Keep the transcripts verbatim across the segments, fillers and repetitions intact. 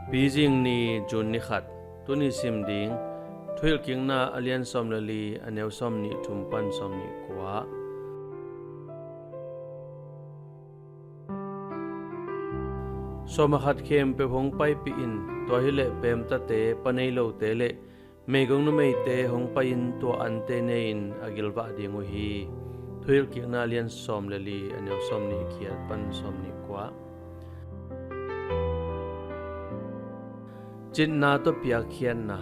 Pizing ni, June ni khat. Tuni sim ding Thuhilhkikna a lian sawm le li, a neu sawm nih thum pan sawm nih kua. Sawm a khat khempeuh hong paipih in, tua hileh peemtate, pa nei lote le meigong numeite hong pai-in tua ante ne-in a gilvah ding uh hi. Thuhilhkikna lian sawm le li, a neu sawm nih giat pan sawm nih kua. Citna tawh piakkhiatna.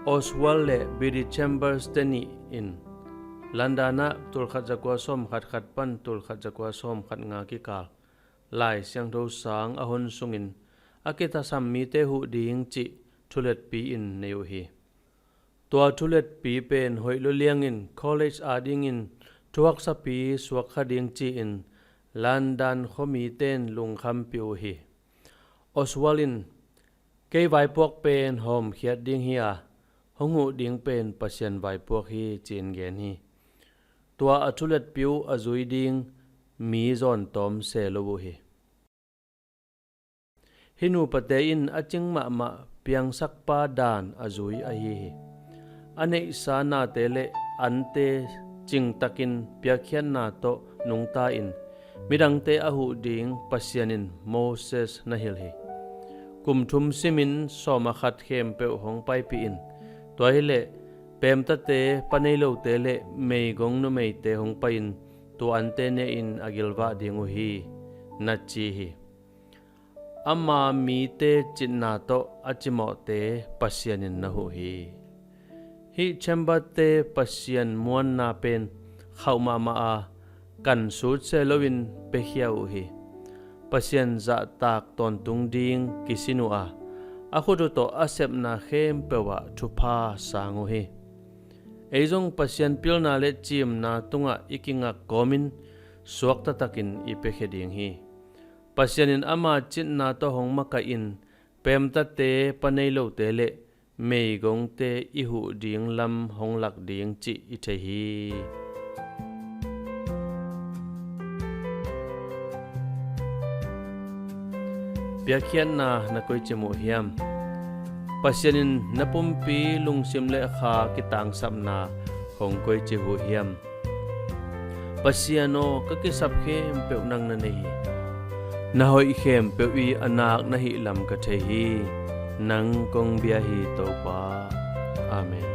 Oswald le Biddy Chambers te nih in London ah tulkhat zakua sawmkhat khat pan tulkhat zakua sawmkhat nga kikal Lai Siangtho sang a hon sungin a kitasam mite huh ding cih thuletpi in nei uh hi. Tua thuletpi pen hoih lua liangin college adingin thuhaksapi suak kha ding ci-in London khuamite in lungkhampih uh hi. Oswald in, "Kei vaipuak pen hawmkhiat ding hi a, hong huh ding pen Pasian vaipuak hi," ci-in gen hi. Tua a thuletpi uh a zui ding mi zawn tawm se lo uh hi. Hih nupate in a cing mahmah piangsakpa dan a zui ahi hi. A neihsa nate le ante cingtakin piakkhiatna tawh nungta-in midangte a huh ding Pasian in Moses na hilh hi. Kum thum simin sawm a khat khempeuh hong paipih in, tua hileh peemtate, pa nei lote le meigong numeite hong pai-in tua ante ne-in a gilvah ding uh hi, na ci hi. Ama mite citna tawh a cimawhte Pasian in na huh hi. Hih Chambers te Pasian muanna pen khauh mahmah a, kan sut se loin piakhia uh hi. Pasian zahtak tawntung ding kisin uh a, a khut uh tawh a sepna khempeuh ah thupha sang uh hi. Ei zong Pasian pilna le ciimna tungah i kingak kawmin suakta takin i piakhia ding hi. Pasian in ama citna tawh hong makaih in peemtate, pa nei lote le meigongte i huh ding lam hong lak ding cih i thei hi. Piakkhiatna na koici muh hiam? Pasian in na pumpi lungsim le kha kitangsapna hong koici huh hiam? Pasian aw, ka kisap khempeuh nang na nei hi. Na hoih khempeuh i a nak na hih lam ka thei hi. Nang kong bia hi, Topa. Amen.